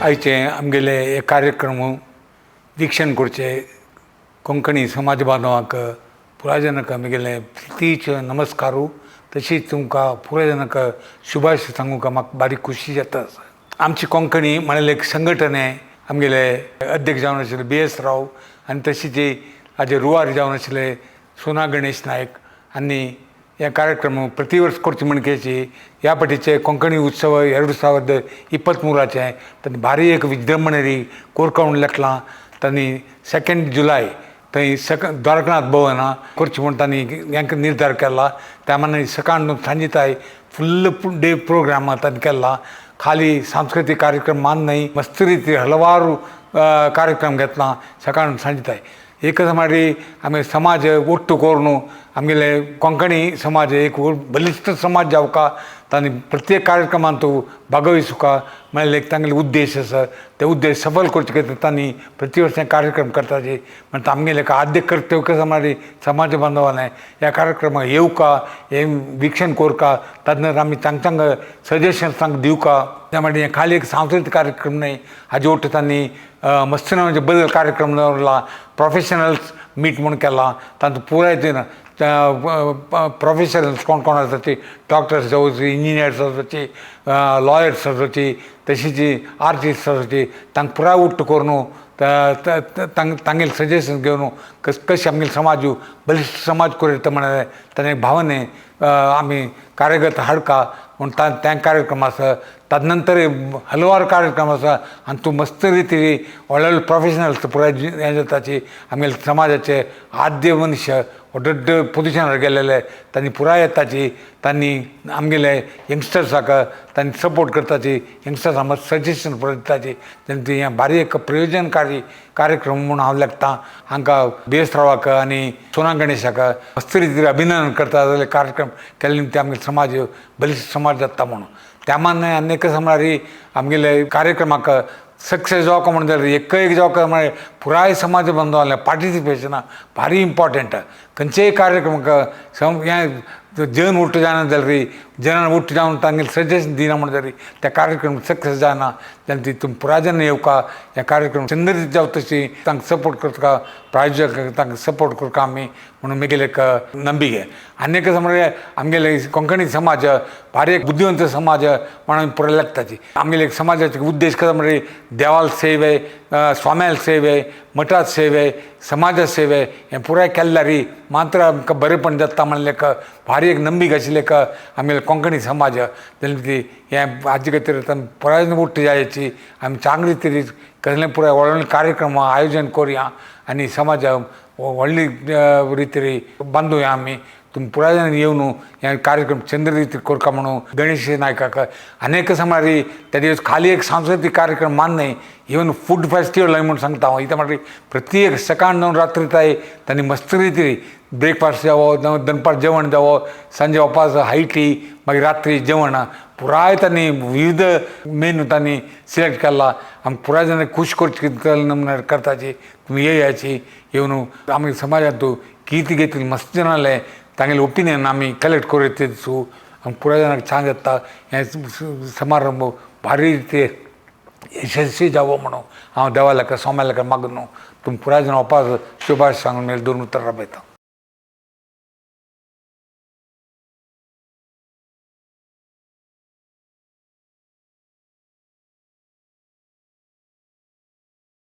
आयचे आमगेले हे कार्यक्रम वीक्षण करचे कोंकणी समाज बांधवांक पुराय जनांक आमगेले प्रितीचे नमस्कारू. तशीच तुमकां पुराय जनांक शुभाश सांगूंक म्हाका बारीक खुशी जाता. आमची कोंकणी म्हणल्यार एक संघटने आमगेले अध्यक्ष जावन आशिल्ले बी एस राव आनी तशीच हाजे रुवार जावन आशिल्ले सोना गणेश नायक आनी हे कार्यक्रम प्रतिवर्ष करचे म्हणकेची ह्या पाटीचे कोंकणी उत्सव 2023चे तांणी भारी एक विजृंभणेरी कोरकावन लेखलां. तांणी 2 जुलय थंय सक द्वारकनाथ भवन करचें म्हूण तांणी हेंक निर्धार केला. त्या मानान सकाळ सांजे ताय फुल्ल डे प्रोग्राम तांणी केला. खाली सांस्कृतिक कार्यक्रम मान न्हय, मस्त रीती हलवारू कार्यक्रम घेतला सकाळ सांजे ताय. एकच मारी आमी समाज ಒಟ್ಟು करून आमगेले कोंकणी समाज एक बलिश्ट समाज जावका, तांणी प्रत्येक कार्यक्रमांत भागवisuका म्हळ्यार एक तांगेलो उद्देश आसा. ते उद्देश सफल करचे खातीर तांणी प्रति वर्स कार्यक्रम करताचे. म्हणटा आमगेले एक आद्य कर्तव्य कसं म्हळ्यार समाज बांधवांनी ह्या कार्यक्रमाक येवका, हे वीक्षण करका, तातूंत आमी तांकां सजेशन तांकां दिवका. त्या मागीर हें खाली एक सांस्कृतीक कार्यक्रम न्हय, हाजे वटेन तांणी मस्त म्हणजे बदल कार्यक्रम दवरला. प्रोफेशनल्स मीट म्हूण केला. तातूंत पुराय ते प्रोफेशनल्स कोण कोण आसा ती डॉक्टर्स जावं, इंजिनियर्स आसची, लॉयर्स आसची, तशीच आर्टिस्ट आसची, तांकां पुराय उट्ट करून तांगेले सजेशन घेवन कशें आमगेले समाज बलिश्ट समाज करूं येता म्हळ्यार ताणें भावने आमी कार्यगत हाडका म्हूण त्या कार्यक्रम आसा. ताजे नंतर हलवार कार्यक्रम आसा आनी तूं मस्त रिती व्हडले प्रोफेशनल्स पुराय हें जाताची. आमगेले समाजाचे आद्य मनुष्य दೊಡ್ಡ पोजिशनार गेलेले तांणी पुराय येताची. तांणी आमगेले यंगस्टर्साक तांणी सपोर्ट करताची, यंगस्टर्सां मस्त सजेशन पुराय दिताची. तेन्ना ती हें भारी एक प्रयोजनकारी कार्यक्रम म्हूण हांव लेखतां. हांकां बी एस रावाक आनी सोना गणेशाक मस्त रितीर अभिनंदन करता. जाल्यार कार्यक्रम केल्ले ते आमगे समाज बलिश्ट समाज जाता म्हणून त्या मानान. आनी एक म्हळ्यार आमगेले कार्यक्रमाक सक्सेस जावका म्हणून जाल्यार एक एक जावका म्हळ्यार पुराय समाज बांधवांले पार्टिसिपेशना भारी इम्पॉर्टंट. खंयचेय कार्यक्रमाक हें जन ಒಟ್ಟು जायना जाल्यार, जनान ಒಟ್ಟು जावन तांगेले सजेशन दिना म्हणून जाल्यार त्या कार्यक्रम सक्सेस जायना. तेन्ना तितून पुराय जन येवका, ह्या कार्यक्रम चंद रीत जावता तशी तांकां सपोर्ट करता, प्रायोजक तांकां सपोर्ट करता आमी म्हणून म्हगेले एक ನಂಬಿಕೆ. आनी एक म्हळ्यार आमगेले कोंकणी समाज भारी एक बुद्धिवंत समाज म्हणून पुराय लागताची. आमगेले समाजाचे उद्देश कसो म्हळ्यार देवाल सेवे, स्वाम्याल सेवे, मठात सेवे, समाजा सेवे हें पुराय केल्यार मात्र आमकां बरेपण जाता म्हणलें एक भारी एक ನಂಬಿಕೆ आशिल्लें एक आमगेले कोंकणी समाज. तेन्ना ती हें हाजे खातीर पुराय उट्ट जायची आमी चांगली तरी कसलें पुराय व्हडले कार्यक्रम आयोजन करुया आनी समाजा व्हडली रितीर बांदुया आमी. तुमी पुराय जाण येवन हे कार्यक्रम चंद्र रितीर करका म्हणून गणेश नायकाक. अनेक सुमारी त्या दिवस खाली एक सांस्कृतिक कार्यक्रम मान न्हय, इवन फूड फेस्टिवल म्हणून सांगता हांव. इत्याक म्हळ्यार प्रत्येक सकाळ जावन रात्री ताय तांणी मस्त रितीर ब्रेकफास्ट जावो, दनपार जेवण जावो, सांजे वपास हाय टी, मागीर रात्री जेवण पुराय तांणी विविध मेनू तांणी सिलेक्ट केला. आमकां पुराय जाणां खूश करची नमुन्यार करताची. तुमी येयाची, येवन आमी समाजांत कीर्ती घेतली मस्त जाणांले तांगेले ओपिनियन आमी कलेक्ट करूं येता. आमकां पुराय जाणांक छान जाता. हें समारंभ भारी रिती यशस्वी जावो म्हणून हांव देवा लेखा स्वाम्या लेखा मागून तुमी पुराय जाणां वपास शुभाश सांगून दोन उतरां राबयता.